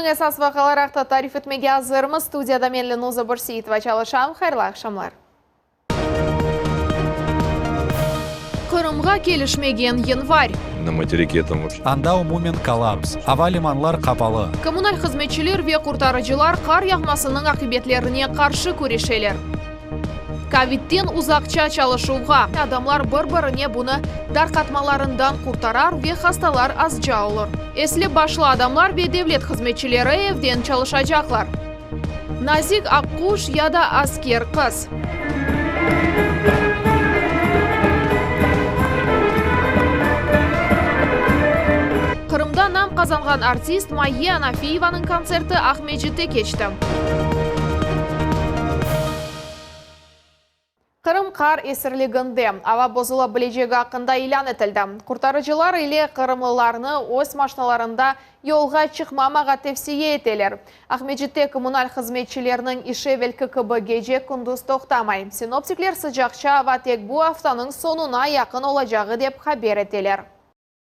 Künniñ esas vaqiaları aqta tarif etmege azırmız. Studiyada men Lenuza Börseitova çalışam. Hayırlı aqşamlar. Qırımğa kelişmegen yanvar. Na materike tam voobşe. Anda umumen kollaps, ava limanlar qapalı. Kommunal hızmetçiler ve qurtarıcılar qar yağmasınıñ aqibetlerine qarşı küreşeler. Kovidden uzaqça çalışuvğa, adamlar bir-birine bunı darqatmalarından qurtarar ve hastalar azca olur. Esli-başlı adamlar ve devlet hızmetçileri evden çalışacaqlar. Nazik aqquş ya da asker qız. Qırımda nam qazanğan artist Mayye Anafiyevanıñ kontserti Aqmescitte keçti. Qırım qar esirliginde, ava bozula bilecegi aqqında ilân etildi. Qurtarıcılar ile qırımlılarnı öz maşnalarında yolğa çıqmamağa tevsiye eteler. Aqmescitte kommunal hızmetçilerniñ işi evelki kibi gece-kündüz toqtamay. Sinoptikler sıcaqça ava tek bu aftanıñ soñuna yaqın olacağı dep haber eteler.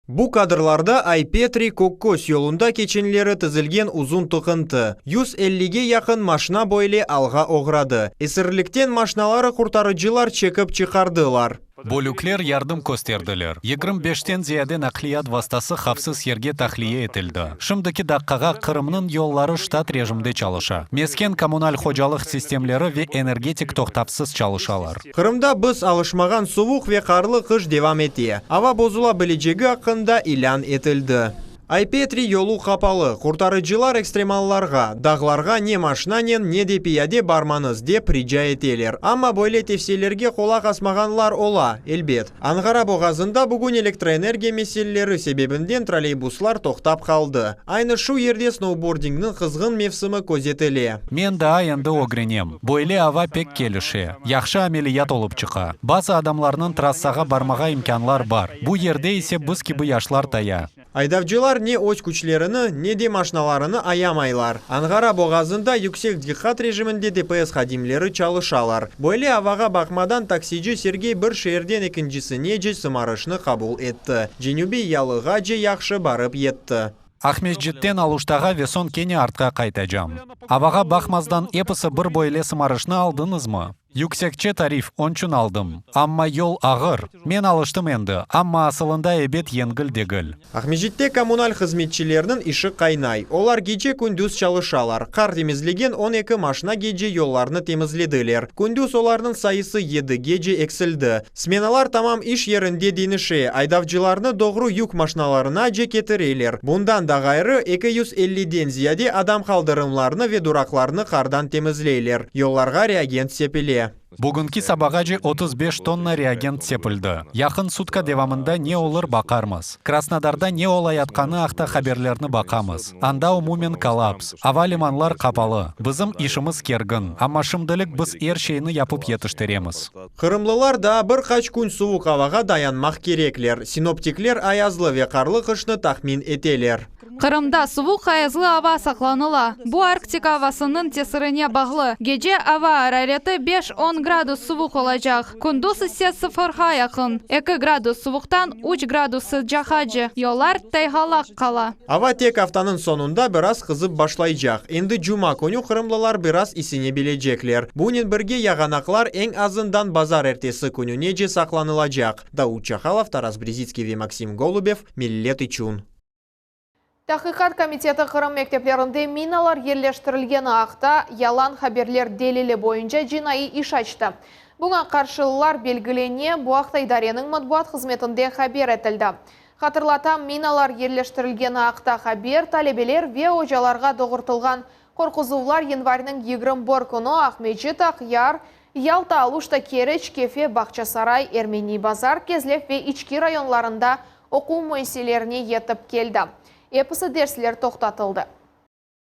Bu kadrlarda Ay-Petri, Kökköz yolunda keçenleri tizilgen uzun tıqıntı. 150-ge yaqın maşna böyle alğa oğradı. Esirlikten maşnaları qurtarıcılar çekip çıqardılar. Bölükler yardım kösterdiler. 25-ten ziyade naqliyat vastası havfsız yerge tahliye etildi. Şimdiki daqqağa Qırımnıñ yolları ştat rejimde çalışa. Mesken-kommunal hocalıq sistemleri ve energetik toqtavsız çalışalar. Qırımda biz alışmağan suvuq ve qarlı qış devam ete. Ava bozula bilecegi aqqında ilân etildi. Ay-Petri yolu qapalı, qurtarıcılar ekstremallarğa, dağlarğa ne maşnanen, ne de piyade barmañız, dep rica eteler. Amma böyle tevsiyelerge qulaq asmağanlar ola, elbet. Anğara boğazında bugün elektroenergiya meseleleri sebebinden trolleybuslar toqtap qaldı. Aynı şu yerde snoubordingniñ qızğın mevsimi közetile. Men daa endi ögrenem. Böyle ava pek kelişe. Yahşı ameliyat olıp çıqa. Bazı adamlarnıñ trassağa barmağa imkânlar bar. Bu yerde ise biz kibi yaşlar taya. Aydavcılar ne öz küçlerini, ne de maşnalarını ayamaylar. Anğara boğazında yüksek diqqat rejiminde DPS hadimleri çalışalar. Böyle avağa baqmadan taksici Sergey bir şeerden ekincisinece sımarışnı qabul etti. Cenübiy yalığace yahşı barıp yetti. Aqmescitten Aluştağa ve soñ kene artqa qaytacam. Avağa baqmazdan episi bir böyle sımarışnı aldıñızmı? Yüksekçe tarif, onçün aldım. Amma yol ağır. Men alıştım endi, amma asılında ebet yengil degil. Aqmescitte kommunal hızmetçilerniñ işi qaynay. Olar gece-kündüz çalışalar. Qar temizlegen 12 maşna gece yollarnı temizlediler. Kündüz olarnıñ sayısı yedigece eksildi. Smenalar tamam iş yerinde deñişe, aydavcılarnı doğru yük maşnalarınace ketireler. Bundan da ğayrı, 250-den ziyade adam qaldırımlarnı ve duraqlarnı qardan temizleyler, yollarğa reagent sepile. Bugünki sabağace 35 tonna reagent sepildi. Yaqın sutka devamında ne olur baqarmız. Krasnodarda ne olayatqanı aqta haberlerni baqamız. Anda umumen kollaps, ava limanlar qapalı. Bizim işimiz kergin, amma şimdilik biz er şeyni yapıp yetiştiremiz. Qırımlılar daa bir qaç kün suvuq avağa dayanmaq kerekler. Sinoptikler ayazlı ve qarlı qışnı tahmin eteler. Qırımda suvuq ayazlı ava saqlanıla. Bu Arktika avasınıñ tesirine bağlı. Gece ava arareti beş-on gradus suvuq olacaq, kündüz ise sıfırğa yaqın, eki gradus suvuqtan üç gradus sıcaqace. Yollar tayğalaq qala. Ava tek aftanıñ soñunda biraz qızıp başlaycaq. Endi cuma künü qırımlılar biraz isine bilecekler. Bunen birge yağanaqlar eñ azından bazarertesi kününece saqlanılacaq. Daud Çahalov, Taras Brezitskiy ve Maksim Golubev, Millet içün. Tahqiqat komiteti Qırım mekteplerinde minalar yerleştirilgeni aqta yalan haberler delili boyunca cinaiy iş açtı. Buña qarşılılar belgilene, bu aqta idareniñ matbuat hızmetinde haber etildi. Hatırlatam, minalar yerleştirilgeni aqta haber, talebeler ve ocalarğa doğurtılğan qorquzuvlar yanvarniñ 21 künü Aqmecit, Aqyar, Yalta, Aluşta, Keriç, Kefe, Bağçasaray, Ermeni Bazar, Kezlev ve İçki rayonlarında oquv müessiselerine yetip keldi. Episi dersler toqtatıldı.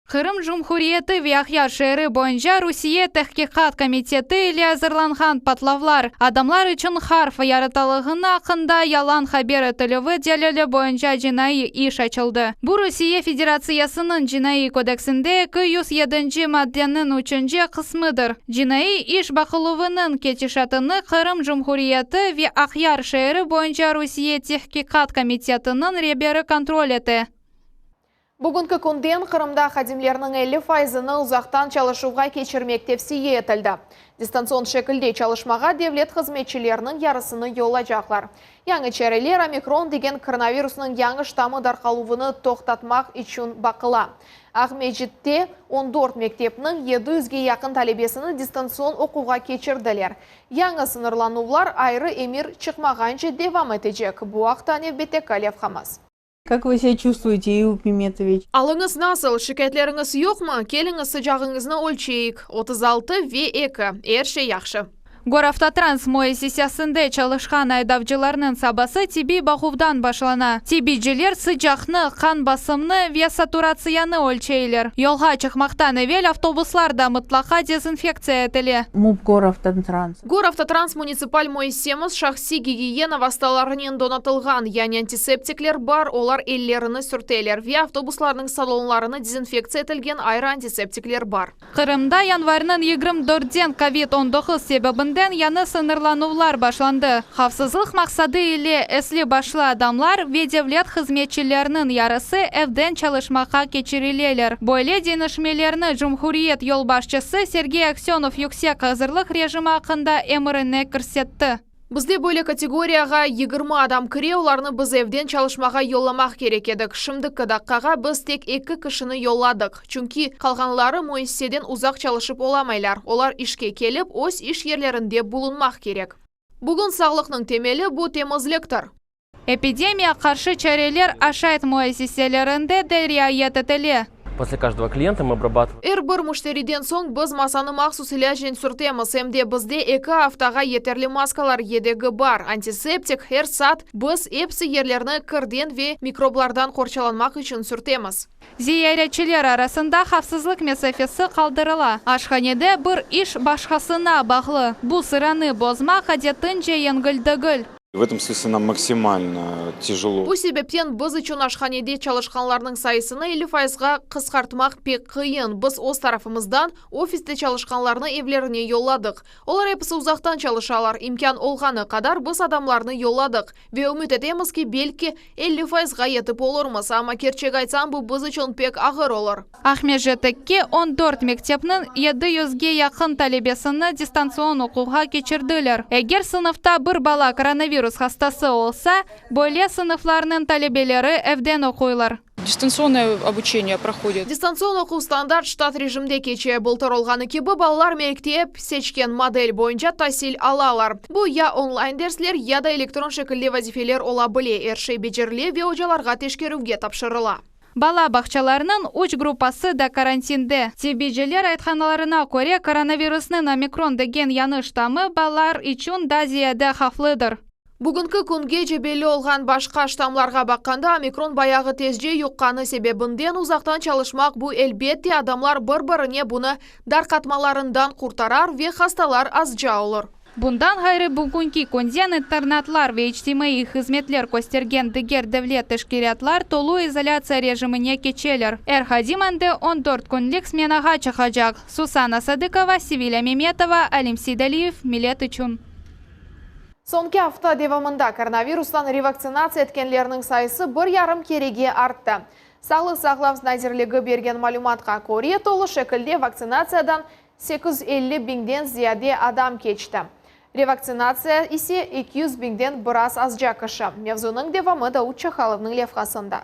Qırım Cumhuriyeti ve Aqyar şeeri boyunca Rusiye Tahqiqat komiteti ile azırlanğan patlavlar, adamlar içün harf yaratalığını aqqında yalan haber etilüvi delili boyunca cinaiy iş açıldı. Bu Rusiye Federatsiyasınıñ Cinaiy kodeksinde 207-nci maddeniñ üçünci qısmıdır. Cinaiy iş baqıluvınıñ ketişatını Qırım Cumhuriyeti ve Aqyar şeeri boyunca Rusiye Tehqiqat komitetiniñ reberi kontrol ete. Bugünki künden Qırımda hadimlerniñ 50 faizini uzaqtan çalışuvğa keçirmek tevsiye etildi. Distantsion şekilde çalışmağa devlet hızmetçileriniñ yarısını yollacaqlar. Yañı çareler Omikron degen koronavirusnıñ yañı ştamı darqaluvını toqtatmaq içün baqıla. Aqmescitte 14 mektepniñ yedi yüzge yaqın talebesini distantsion oquvğa keçirdiler. Yañı sıñırlanuvlar ayrı emir çıqmağance devam etecek. Bu aqta nevbetteki levhamız. Kak vı sebâ çuvstvuyete, Eyup Memetoviç? Alıñız nasıl, şikâyetleriñiz yoqmı? Keliñiz sıcağıñıznı ölçeyik, 36 ve eki, er şey yahşı. Goravtotrans müessisesinde çalışqan aydavcılarnıñ sabası tibbiy baquvdan başlana. Tibbiyciler sıcaqnı, qan basımnı ve saturatsiyanı ölçeyler. Yolğa çıqmaqtan evel avtobuslar da mıtlaqa dezinfektsiya etile. MUP Goravtotrans. Goravtotrans munitsipal müessisemiz şahsiy gigiyena vastalarınen donatılğan, yani antiseptikler bar, olar ellerini sürteler ve avtobuslarnıñ salonlarını dezinfektsiya etilgen ayrı antiseptikler bar. Qırımda yanvarnıñ 24-den kovid 19 sebebinden yañı sıñırlanuvlar başlandı. Havfsızlıq maqsadı ile esli-başlı adamlar ve devlet hızmetçileriniñ yarısı evden çalışmağa keçirileler. Böyle deñişmelerni cumhuriyet yolbaşçısı Sergey Aksönov yüksek azırlıq rejimi aqqında emirine kirsetti. Bizde böyle kategoriyağa 20 adam kire, olarnı biz evden çalışmağa yollamaq kerek edik. Şimdiki daqqağa biz tek eki kişini yolladıq, çünki qalğanları müessiseden uzaq çalışıp olamaylar, olar işke kelip, öz iş yerlerinde bulunmaq kerek. Bugün sağlıqnıñ temeli bu temizliktir. Epidemiya qarşı çareler aşayt müessiselerinde de riayet etile. После каждого клиента мы обрабатываем. Er bir müşteriden soñ biz masanı mahsus ilâcnen sürtemiz, em de bizde eki aftağa yeterli maskalar yedegi bar, antiseptik, er saat biz episi yerlerni kirden ve mikroblardan qorçalanmaq içün sürtemiz. Ziyaretçiler arasında havfsızlıq mesafesi qaldırıla. Aşhanede bir iş başqasına bağlı. Bu sıranı bozmaq adetince yengil degil. В этом смысле нам максимально тяжело. Bu sebepten biz içün aşhanede çalışqanlarnıñ sayısını 50 fayızğa qısqartmaq pek qıyın. Biz öz tarafımızdan ofiste çalışqanlarnı evlerine yolladıq. Olar episi uzaqtan çalışalar. İmkân olğanı qadar biz adamlarnı yolladıq. Ve ümüt etemiz ki, belki, 50 fayızğa yetip olurmız, amma kerçek aytsam, bu biz içün pek ağır olur. Aqmescitteki 14 mektepniñ 700ge yaqın talebesini distantsion oquvğa keçirdiler. Eger sınıfta bir bala koronavirus hastası olsa, böyle sınıflarnıñ talebeleri evden oquylar. Distanционное обучение проходит. Distantsion oquv standart ştat rejimde keçe. Bıltır olğanı kibi, balalar mektep seçken model boyunca tasil alalar. Bu ya online dersler, ya da elektron şekilde vazifeler ola bile. Er şey becerile ve ocalarğa teşkerüvge tapşırıla. Bala bağçalarınıñ üç gruppası da karantinde. Tibbiyciler aytqanlarına köre, koronavirusnıñ Omikron degen yañı ştammı balalar içün daa ziyade havflıdır. Bugünki küngece belli olğan başqa ştammlarğa baqqanda, Omikron bayağı tezce yuqqanı sebebinden uzaqtan çalışmaq bu elbette adamlar bir-birine bunı darqatmalarından qurtarar ve hastalar azca olur. Bundan ğayrı, bugünki künden internatlar ve içtimaiy hızmetler köstergen diger devlet teşkilâtlar tolu izolâtsiya rejimine keçeler. Er hadim endi 14 künlik smenağa çıqacaq. Susana Sadıkova, Sevilâ Memetova, Alim Seydaliyev, Millet içün. Soñki afta devamında koronavirustan revaksinatsiya etkenlerniñ sayısı bir yarım kerege arttı. Sağlıq saqlav nazirligi bergen malümatqa köre, tolu şekilde vaktsinatsiyadan 850 biñden ziyade adam keçti. Revaksinatsiya ise 200 biñden biraz azca kişi. Mevzunıñ devamı Davut Çahalovnıñ levhasında.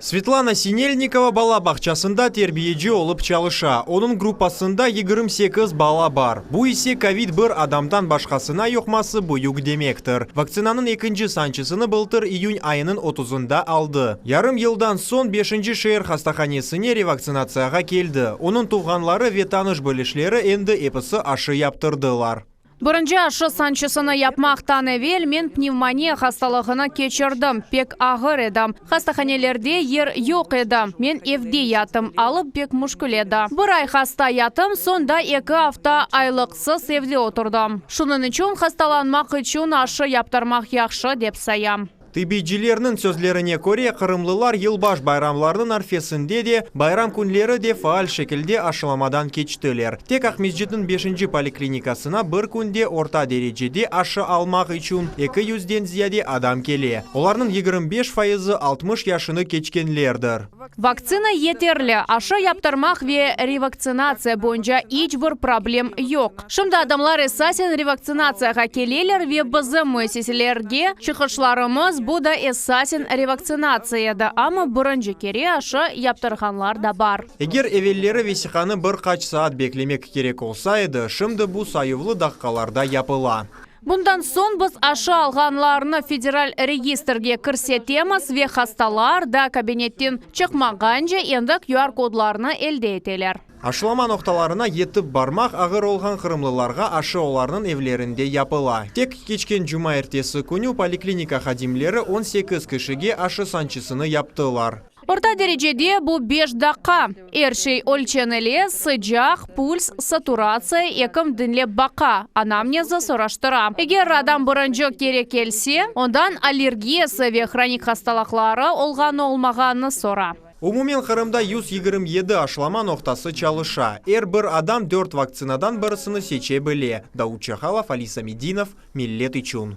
Svetlana Sinelnikova bala bağçasında terbiyeci olıp çalışa. Onıñ gruppasında 28 bala bar. Bu ise kovid bir adamdan başqasına yuqması büyük demektir. Vaktsinanıñ ekinci sançısını bıltır iyün ayınıñ 30-ında aldı. Yarım yıldan soñ 5 şeer hastahanesine revaksinatsiyağa keldi. Onıñ tuvğanları ve tanış bilişleri endi episi aşı yaptırdılar. Birinci aşı sançısını yapmaqtan evel men pnevmoniya hastalığını keçirdim. Pek ağır edi. Hastahanelerde yer yoq edi. Men evde yattım. Alım pek müşkül edi. Bir ay hasta yattım, soñ da eki afta aylıqsız evde oturdım. Şunıñ içün hastalanmaq içün aşı yaptırmaq yahşı, dep sayam. Tibbiycilerniñ sözlerine köre, qırımlılar yılbaş bayramlarınıñ arfesinde de, bayram künleri de faal şekilde aşılamadan keçtiler. Tek Aqmescitniñ beşinci poliklinikasına bir künde orta derecede aşı almaq içün eki yüzden ziyade adam kele. Olarnıñ 25 fayızı 60 yaşını keçkenlerdir. Vaktsina yeterli, aşı yaptırmaq ve revaktsinatsiya boyunca iç bir problem yoq. Şimdi adamlar esasen revaktsinatsiyağa keleler ve bizim müessiselerge çıqışlarımız, bu da esasen revaktsinatsiya edi, amma birinci kere aşı yaptırğanlar da bar. Eger evelleri vesiqanı bir qaç saat beklemek kerek olsa edi, şimdi bu sayuvlı daqqalarda yapıla. Bundan soñ biz aşı alğanlarnı federal registrge kirsetemiz ve hastalar da kabinetten çıqmağance endi QR-kodlarnı elde eteler. Aşılama noqtalarına yetip barmaq ağır olğan qırımlılarğa aşı olarnıñ evlerinde yapıla. Tek keçken cumaertesi künü poliklinika hadimleri 18 kişige aşı sançısını yaptılar. Orta derecede bu beş daqqa. Er şey ölçenile, sıcaq, puls, saturatsiya, ekim diñlep baqa, anamnezi soraştıra. Eger adam birinci kere kelse, ondan allergiyası ve hronik hastalıqları olğanı-olmağanını sora. Umumen Qırımda 127 aşılama noqtası çalışa. Er bir adam dört vaktsinadan birisini seçe bile. Davut Çahalov, Ali Samedinov, Millet içün.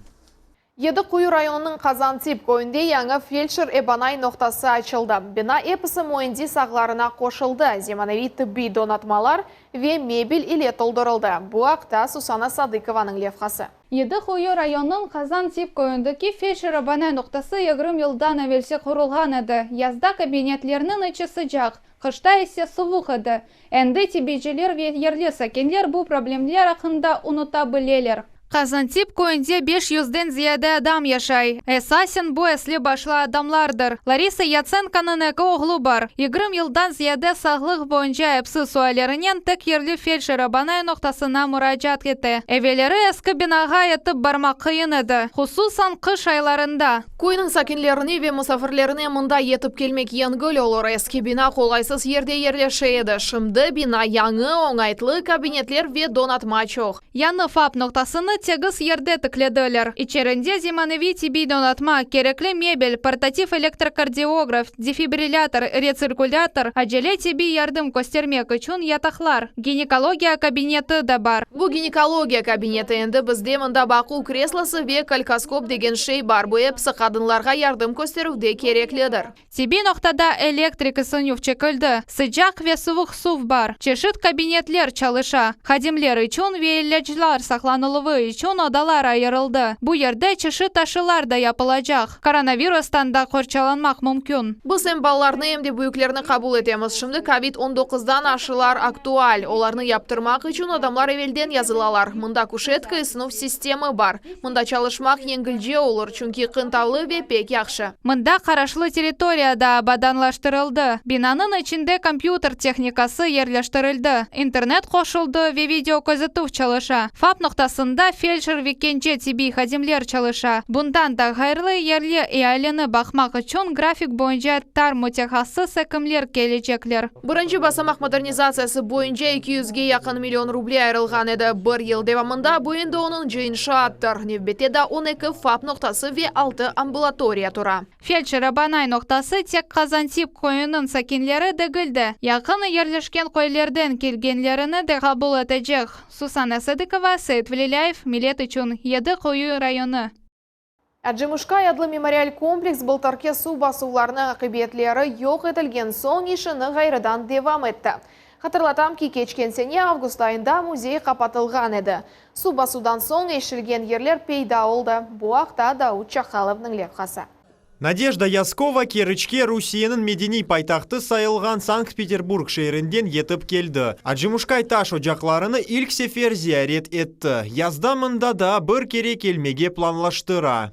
Yedi Quyu rayonınıñ Qazantip köyünde yañı feldşer-ebanay noqtası açıldı. Bina episi müendis ağlarına qoşuldı, zemaneviy tıbbiy donatmalar ve mebel ile toldurıldı. Bu aqta Susana Sadıkovanıñ levhası. Yedi Quyu rayonınıñ Qazantip köyündeki feldşer-ebanay noqtası 20 yıldan evelsi qurulğan edi. Yazda kabinetlerniñ içi sıcaq, qışta ise suvuq edi. Endi tibbiyciler ve yerli sakinler bu problemler aqqında unuta bileler. Qazantip köyünde beş yüzden ziyade adam yaşay. Esasen bu esli-başlı adamlardır. Larisa Yatsenkonıñ eki oğlu bar. 20 yıldan ziyade sağlıq boyunca epsi suallerinen tek yerli feldşer-abanay noqtasına muracaat ete. Evelleri eski binağa yetip barmaq qıyın edi, hususan qış aylarında. Köyniñ sakinlerine ve musafirlerine mında yetip kelmek yengil olur. Eski bina qolaysız yerde yerleşe edi. Şimdi bina yañı, oñaytlı, kabinetler ve donatma çoq. Yañı FAP noqtasını tegiz yerde tiklediler. İçerinde zemaneviy tibbiy donatma, kerekli mebel, portativ elektrokardiograf, defibrillâtor, retsirkulâtor, acele tibbiy yardım köstermek içün yataqlar, ginekologiya kabineti da bar. Bu ginekologiya kabineti, endi bizde mında baquv kreslosı ve kolkoskop degen şey bar, bu episi qadınlarğa yardım kösterüvde kereklidir. Tibbiy noqtada elektrik ısınuv çekildi, sıcaq ve suvuq suv bar, çeşit kabinetler çalışa, hadimler içün ve ilâclar saqlanıluvı içün odalar ayırıldı. Bu yerde çeşit aşılar da yapılacaq, koronavirustan da qorçalanmaq mümkün. Biz em balalarnı, em de büyüklerni qabul etemiz. Şimdi kovid 19-dan aşılar aktual. Olarnı yaptırmaq içün adamlar evelden yazılalar. Mında kuşetka, ısınuv sistemi bar. Mında çalışmaq yengilce olur, çünki qıntavlı ve pek yahşı. Mında qaraşlı territoriya da abadanlaştırıldı. Binanıñ içinde kompyuter tehnikası yerleştirildi, internet qoşuldı ve videoközetüv çalışa. FAP noqtasında feldşer ve kence tibbiy hadimler çalışa. Bundan da ğayrı, yerli ealini baqmaq içün grafik boyunca tar mütehassıs ekimler kelecekler. Birinci basamaq modernizatsiyası boyunca eki yüzge yaqın million ruble ayırılğan edi. Bir yıl devamında bu endi onuncı inşaattır. Nevbette daa 12 FAP noqtası ve altı ambulatoriya tura. Feldşer-Abanay noqtası tek Qazantip köyüniñ sakinleri degil de, yaqın yerleşken köylerden kelgenlerini de qabul etecek. Susana Sadıkova, Seit Velilâyev, Millet içün, Yedi Quyu rayonı. Acimuşkay adlı memorial kompleks bıltırki suv basuvlarınıñ aqibetleri yoq etilgen soñ işini ğayrıdan devam etti. Hatırlatam ki, keçken sene avgust ayında müzey qapatılğan edi. Suv basuvdan soñ eşilgen yerler peyda oldı. Bu aqta Daud Çahalovnıñ levhası. Nadejda Yaskova Keriçke Rusiyeniñ medeniy paytahtı sayılğan Sankt-Peterburg şeerinden yetip keldi. Acimuşkay taş ocaqlarını ilk sefer ziyaret etti. Yazda mında daa bir kere kelmege planlaştıra.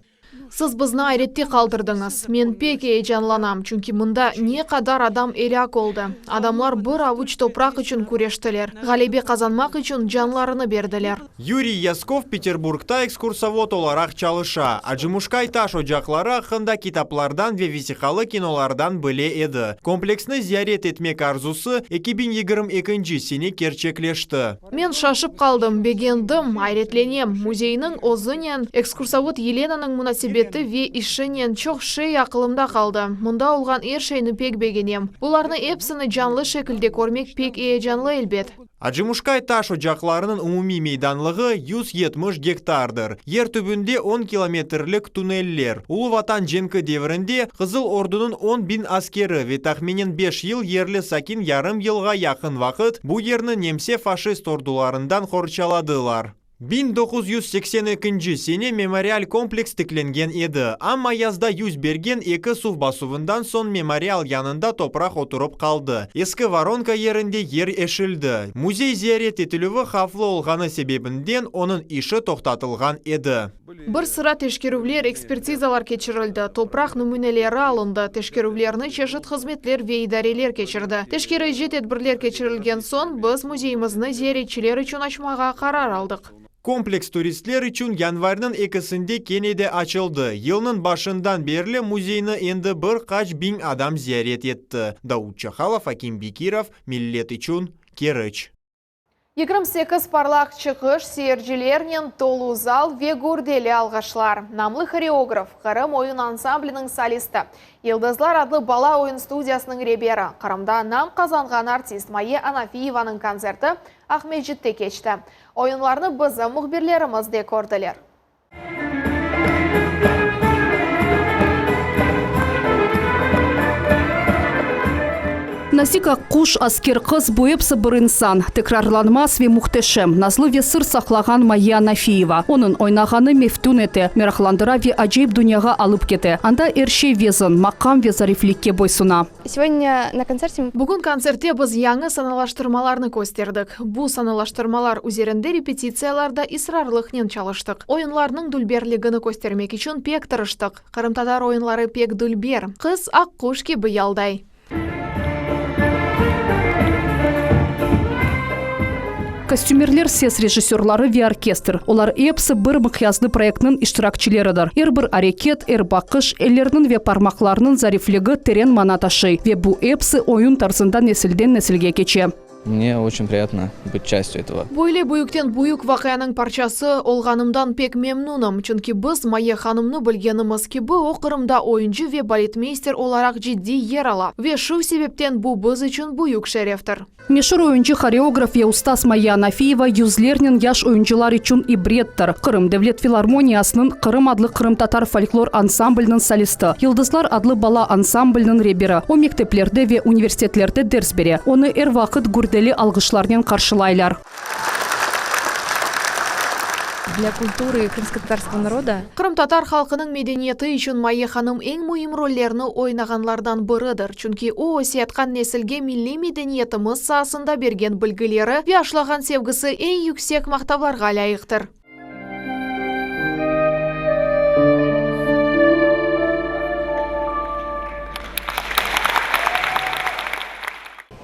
Siz bizni ayrette qaldırdıñız. Men pek eyecanlanam, çünki mında ne qadar adam elâk oldı. Adamlar bir avuç topraq içün küreştiler, ğalebe qazanmaq içün canlarını berdiler. Yuriy Yaskov Peterburgta ekskursovod olaraq çalışa. Acimuşkay taş ocaqları aqqında kitaplardan ve vesiqalı kinolardan bile edi. Kompleksni ziyaret etmek arzusı 2022 sene kerçekleşti. Men şaşıp qaldım, begendim, ayretlenem. Müzeyniñ özünen, ekskursovod Yelenanıñ munasebeti. munasebeti ve işinen çoq şey aqılımda qaldı. Mında olğan er şeyni pek begenem. Bularnı epsini canlı şekilde körmek pek eyecanlı, elbet. Acımuşkay taş ocaqlarınıñ umumiy meydanlığı 170 gektardır. Yer tübünde on kilometrlik tuneller. Ulu Vatan cenki devrinde Qızıl Ordunıñ 10.000 askeri ve tahminen beş yıl yerli sakin yarım yılğa yaqın vaqıt bu yerni nemse-faşist ordularından qorçaladılar. 1982 sene memorial kompleks tiklengen edi, amma yazda yüz bergen eki suv basuvından soñ memorial yanında topraq oturıp qaldı. Eski voronka yerinde yer eşildi. Müzey ziyaret etilüvi havflı olğanı sebebinden onıñ işi toqtatılğan edi. Bir sıra teşkerüvler, ekspertizalar keçirildi, topraq nümüneleri alındı, teşkerüvlerni çeşit hızmetler ve idareler keçirdi. Teşkerici tedbirler keçirilgen soñ, biz müzeyimizni ziyaretçiler içün açmağa qarar aldıq. Kompleks turistler içün yanvarniñ ekisinde kene de açıldı. Yılnıñ başından berli müzeyni endi bir qaç biñ adam ziyaret etti. Davut Çahalov, Akim Bekirov, Millet içün, Keriç. 28 parlaq çıqış, seyircilernen tolu zal ve gürdeli alğışlar. Namlı horeograf, Qırım oyun ansambliniñ solisti, Yıldızlar adlı bala oyun studiyasınıñ reberi, Qırımda nam qazanğan artist Maye Anafiyevanıñ kontserti Aqmescitte keçti. Oyunlarnı bizim mühbirlerimiz de kördiler. Nazik aqquş, asker qız, bu episi bir insan. Tekrarlanmaz ve mühteşem, nazlı ve sır saqlağan Mayye Anafiyeva. Onıñ oynağanı meftün ete, meraqlandıra ve acayip dünyağa alıp kete. Anda er şey vezin, maqam ve zariflikke boysuna. Segodnâ na kontserte мы. Bugün kontsertte biz yañı sanalaştırmalarnı kösterdik. Bu sanalaştırmalar üzerinde repetitsiyalarda israrlıqnen çalıştıq. Oyunlarnıñ dülberligini köstermek içün pek tırıştıq. Qırımtatar oyunları pek dülber. Qız aqquş kibi yalday. Kostümerler, ses rejissörları ve orkestr, olar episi bir mıqyaslı proyektniñ iştirakçileridir. Er bir areket, er baqış, ellerniñ ve parmaqlarnıñ zarifligi teren mana taşıy ve bu episi oyun tarzında nesilden nesilge keçe. Mne oçen priyatno bıt çastyu etogo. Böyle büyükten büyük vaqianıñ parçası olğanımdan pek memnunım, çünki biz Maye hanımnı bilgenimiz kibi, o Qırımda oyuncı ve baletmeyster olaraq ciddiy yer ala ve şu sebepten bu biz içün büyük şereftir. Meşur oyuncı, horeograf ve ustaz Mayye Anafiyeva yüzlernen yaş oyuncılar içün ibrettir. Qırım devlet filarmoniyasınıñ Qırım adlı qırımtatar folklor ansambliniñ solisti, Yıldızlar adlı bala ansambliniñ reberi. O, mekteplerde ve universitetlerde ders bere. Onı er vaqıt gürdeli alğışlarnen qarşılaylar. Для культуры крымскотатарского народа. Qırımtatar halqınıñ medeniyeti içün Maye hanım eñ müim rollerni oynağanlardan biridir, çünki o, öseyatqan nesilge milliy medeniyetimiz saasında bergen bilgileri ve aşlağan sevgisi eñ yüksek maqtavlarğa lâyıqtır.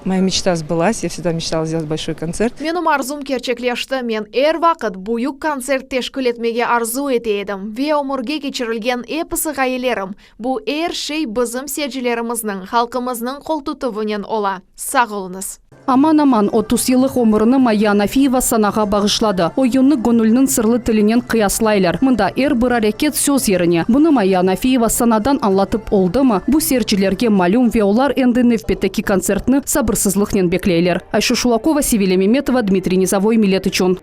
Moya meçta sbılas, ya vsegda meçtala sdelat bolşoy kontsert. Menim arzum kerçekleşti, men er vaqıt büyük kontsert teşkil etmege arzu ete edim ve ömürge keçirilgen episi ğayelerim, bu er şey bizim seyircilerimizniñ, halqımıznıñ qoltutuvınen ola. Sağ oluñız! Aman-aman 30 yıllıq ömürini Mayye Anafiyeva sanağa bağışladı. Oyunnı göñülniñ sırlı tilinen qıyaslaylar. Mında er bir areket söz yerine. Bunı Mayye Anafiyeva sanadan añlatıp oldımı, bu seyircilerge malüm ve olar endi nevbetteki kontsertni sabırsızlıqnen bekleyler. Ayşe Şulakova, Sevilya Memetova, Dmitriy Nizovoy, Millet içün.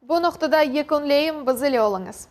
Bu noqtada yekünleyim, biz ile oluñız.